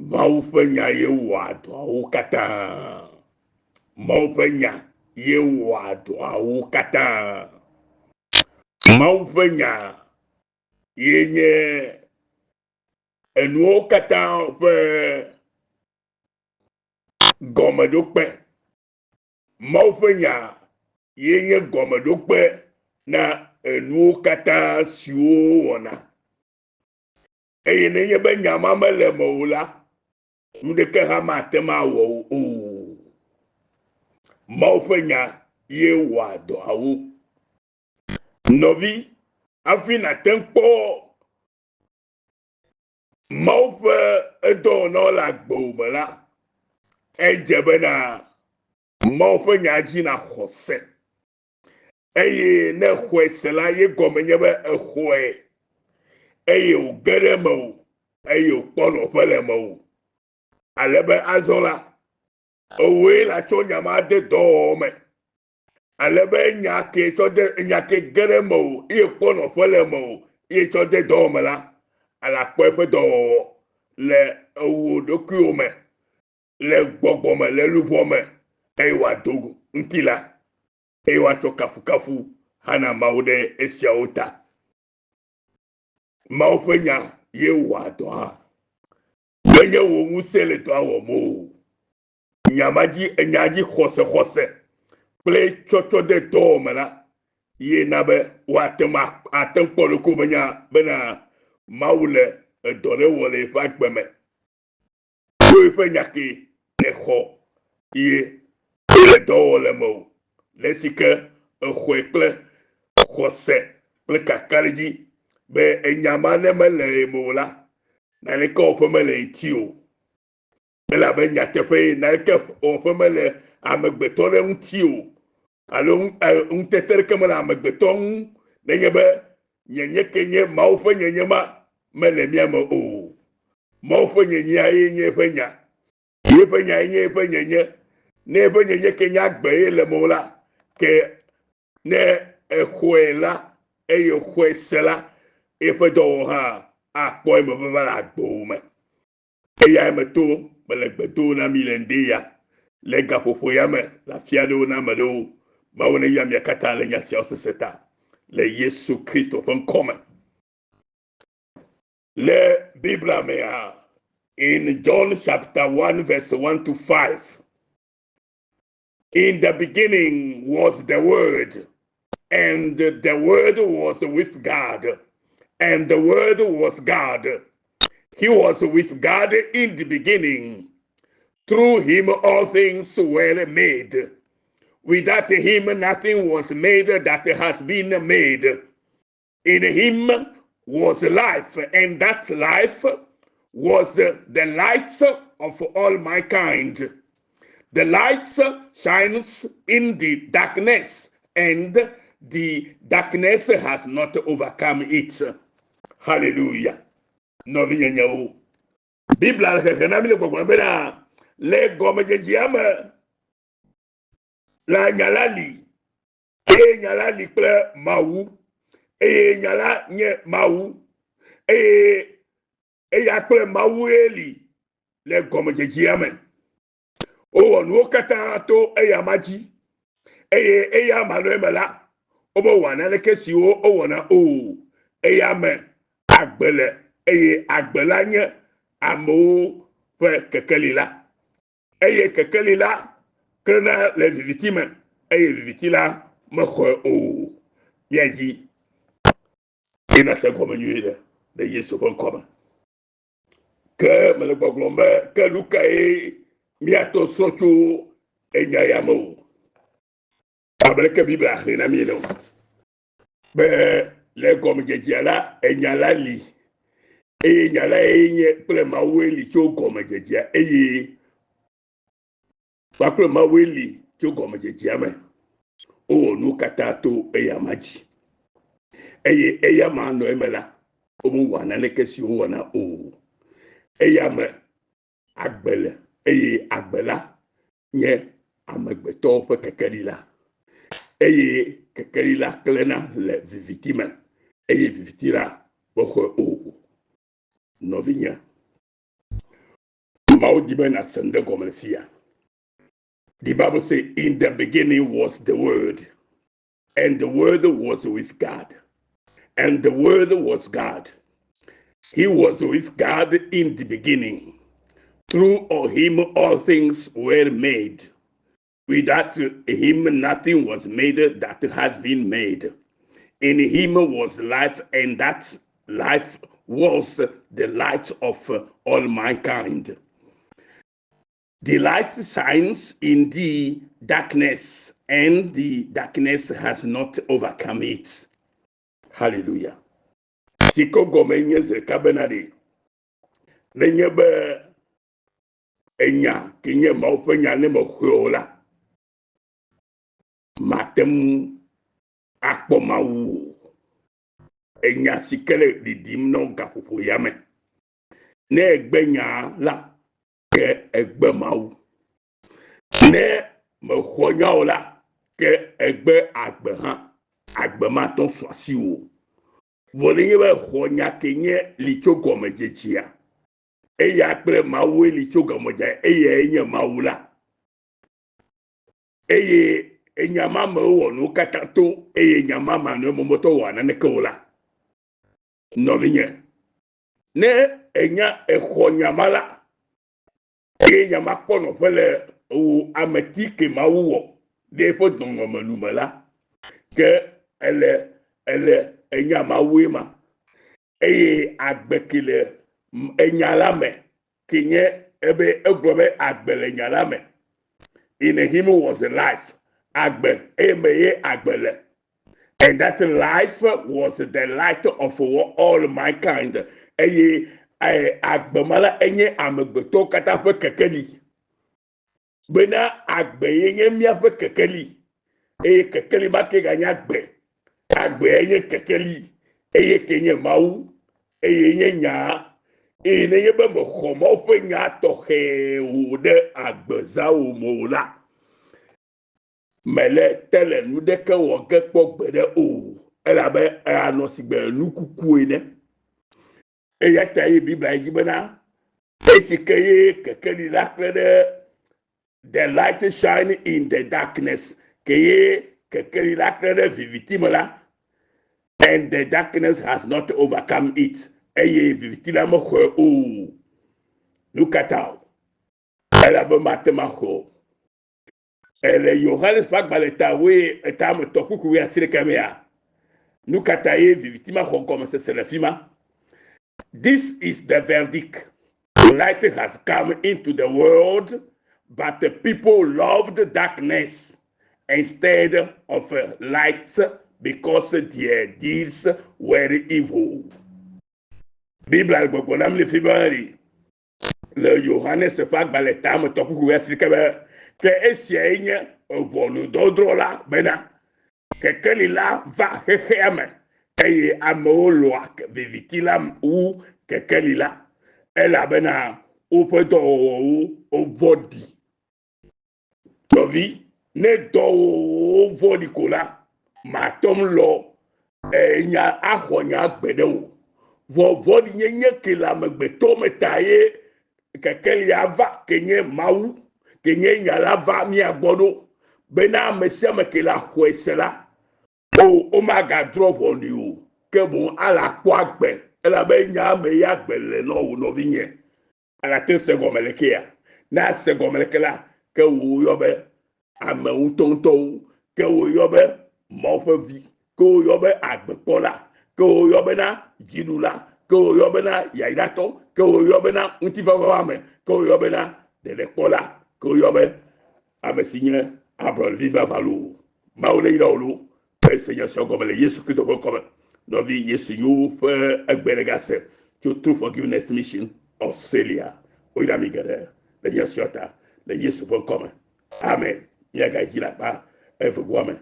Mawu ƒe nya ye wɔa dɔawo katã. Mawu ƒe nya ye wɔa dɔawo katã. Mawu ƒe nya ye nye enuwo katã ƒe gɔmeɖokpe. Mawu ƒe nya ye nye gɔmeɖokpe na enuwo katã siwo wowɔna. Eye nenye be nya ma mele eme o la, nu ɖeke hã mate ŋu awɔ wò o. Mawu ƒe nya ye wɔa dɔawo. Nɔvi, hafi nàte ŋu kpɔ Mawu ƒe edɔwɔnawo le agbewò me la, edze bena Mawu ƒe nya dzi nàxɔ se. Eye ne exɔe se la, ye gɔme nye be exɔe eye wòge ɖe eme o, eye wòkpɔ nɔƒe le eme o. Ale be azɔ la, ewòe latsɔ nya ma de dɔwɔwɔ me. Ale be nya ke tsɔ de nya ke ge ɖe eme o, eye kpɔ nɔƒe le eme o, eye tsɔ de dɔwɔwɔ me la, ale akpɔ eƒe dɔwɔwɔ le ewò ɖokuiwò me, le gbɔgbɔ me, le luʋɔ me, eye wòado ŋutilã, eye woatsɔ kafukafu hana Mawu ɖe esiawo ta. Mawu ƒe nya ye wɔa dɔa. Menye wò ŋusẽ le dɔa wɔm o. Nya ma dzi, enya dzi xɔsexɔse kple tsɔtsɔ de dɔwɔwɔ me la ye na be woate ŋu ate ŋu kpɔ ɖokuiwò be nya bena Mawu le edɔ ɖe wɔ le yeƒe agbe me. To eƒe nya ke nèxɔ ye le dɔwɔwɔ le mewò le esi ke èxɔe kple xɔse kple kakaɖedzi be enya ma ne mele eme o la, naneke wɔƒe mele eŋuti o. Elabe nyateƒee naneke wɔƒe mele amegbetɔ ɖe ŋuti o alo ŋutete ɖeke mele amegbetɔ ŋu nenye be nyenye ke nye Mawu ƒe nyenye ma mele mía me o. Mawu ƒe nyenyea ye nye eƒe nya. Yeƒe nya ye nye eƒe nyenye. Ne eƒe nyenye ke nye agbe ye le mewò la, ke ne exɔe la eye xɔe se la, eƒe dɔwɔwɔ hã akpɔ eme vava le agbewò me. Eyae me to mele gbe dom na mi le ŋdi ya, le gaƒoƒo ya me, le afi aɖewo na ame ɖewo. Mawu neyra mia katã le nya siawo sese ta, le Yesu Kristo ƒe ŋkɔ me. Le Biblia mea, in John chapter 1 verse 1 to 5, in the beginning was the Word, and the Word was with God, and the Word was God. He was with God in the beginning. Through him all things were made. Without him nothing was made that has been made. In him was life, and that life was the light of all mankind. The light shines in the darkness, and the darkness has not overcome it. Hallelujah. Nɔvinyenyewo, Biblia le xexlẽ na mi le gbɔgblɔm bena le gɔmedzedzea me la nya la li eye nya la li kple Mawu eye nya la nye Mawu eye eya kple Mawue li le gɔmedzedzea me. Wowɔ nuwo katã to eyama dzi eye eya manɔ eme la, womewɔa naneke siwo wowɔna o. Eya me agbe le eye agbe la nye amewo ƒe kekeli la. Eye kekeli la klẽna le viviti me eye viviti la mexɔe o. Míadzi eye nàse gɔme nyuie ɖe le Yesu ƒe ŋkɔ me. Ke mele gbɔgblɔm be ke nu kae míatɔ srɔ̃ tso enya ya me o? Abe leke Biblia xlẽ na mí ene o. Be le gɔmedzedzea la, enya la li eye nya lae nye kple Mawue li tso gɔmedzedzea eye kpakple Mawue li tso gɔmedzedzea me. Wowɔ nuwo katã to eyama dzi eye eyama nɔ eme la, womewɔa naneke si wowɔna o. Eya me agbe le eye agbe la nye amegbetɔwo ƒe kekeli la eye kekeli la klẽna le viviti me eye viviti la mexɔe o. Nɔvinye, Mawu di be nàse nu ɖe gɔme le fia. The Bible say, in the beginning was the Word, and the Word was with God, and the Word was God. He was with God in the beginning. Through him all things were made. Without him nothing was made that has been made. In him was life, and that life was the light of all mankind. The light shines in the darkness, and the darkness has not overcome it. Hallelujah. Si ke gɔme nye zi ɖeka bena ɖe, nenye be enya ke nye Mawu ƒe nya ne mexɔe o la, mate ŋu akpɔ Mawu o. Enya si ke le ɖiɖim na wò gaƒoƒo ya me. Ne egbe nya la, ke egbe Mawu. Ne mexɔ nya o la, ke egbe agbe hã. Agbe mate ŋu su asiwò o. Vɔ nenye be exɔ nya ke nye li tso gɔmedzedzea, eya kple Mawue li tso gɔmedzedzea, eyae nye Mawu la. Eye enya ma me wowɔ nuwo katã to, eye nya ma me nɔ mɔmɔtɔ wɔa naneke o la. Nɔvinye, ne enya exɔ nya ma la, eye nya ma kpɔ nɔƒe le wò ameti ke Mawu wɔ ɖe eƒe nɔnɔme nu me la, ke ele ele enya Mawue ma. Eye agbe ke le enya la me ke nye ebe egblɔ be agbe le nya la me. In him was life. Agbe eye me ye agbe le. And that life was the light of all mankind. Eye agbe ma la enye amegbetɔwo katã ƒe kekeli. Bena agbe ye nye míaƒe kekeli. Eye kekeli ma ke ganye agbe. Agbe ye nye kekeli. Eye ke nye Mawu. Eye nye nya. Eye nenye be mexɔ Mawu ƒe nya tɔxɛ o ɖe agbezawo me o la, mele te le nu ɖeke wɔ ge kpɔ gbeɖe o. Elabe anɔ sigbe nu kuku ene. Eya ta ye Biblia dzi bena esi ke ye kekeli la kple ɖe the light shine in the darkness ke ye kekeli la kple ɖe viviti me la, and the darkness has not overcome it. Eye viviti la mexɔe o. Nu ka ta o? Elabe mate ŋu axɔe o. Ele Yohanes ƒe agbalẽ ta woe eta ame etɔ̃ kpukpui wuiasiɖeke mea, nu ka ta ye viviti maxɔ gɔmesese le fi ma? This is the verdict. Light has come into the world, but the people loved darkness instead of light because their deeds were evil. Biblia le gbɔgblɔ na mi le fi ma ɖi le Yohanes ƒe agbalẽ ta ame etɔ̃ kpukpui wuiasiɖeke be ke esiae nye ʋɔnudɔdrɔ̃ la bena kekeli la va xexea me eye amewo lɔ̃a viviti la wu kekeli la elabena woƒe dɔwɔwɔwo vɔ̃ɖi. Nɔvi, ne dɔwɔwɔwo vɔ̃ɖi ko la, mate ŋu lɔ enya axɔ nya gbeɖe o. Vɔ vɔ̃ɖinyenye ke le amegbetɔ me ta ye kekelia va ke nye Mawu ke nye nya la va mía gbɔ ɖo bena ame sia ame ke le axɔe se la, o womagadrɔ̃ ʋɔnui o, ke boŋ ala akpɔ agbe elabe nya me ye agbe le na wò nɔvinye. Alate se gɔme le kea? Ne ase gɔme le ke la, ke wò yɔ be ame ŋutɔŋutɔwo, ke wò yɔ be Mawu ƒe vi, ke wò yɔ be agbekpɔla, ke wò yɔ bena dziɖula, ke wò yɔ bena yayratɔ, ke wò yɔ bena ŋutifafame, ke wò yɔ bena ɖeɖekpɔla, ke wò yɔ be ame si nye Abraham vi vavã loo. Mawu ne yra wò loo. Ese nya sia gɔme le Yesu Kristo ƒe ŋkɔme. Nɔvi Yesu nyo ƒe egbe ɖe gase tso True Forgiveness Mission Australia. Woyra mi geɖe le nya sia ta le Yesu ƒe ŋkɔme. Amen. Míagadzi le akpa evegoa me.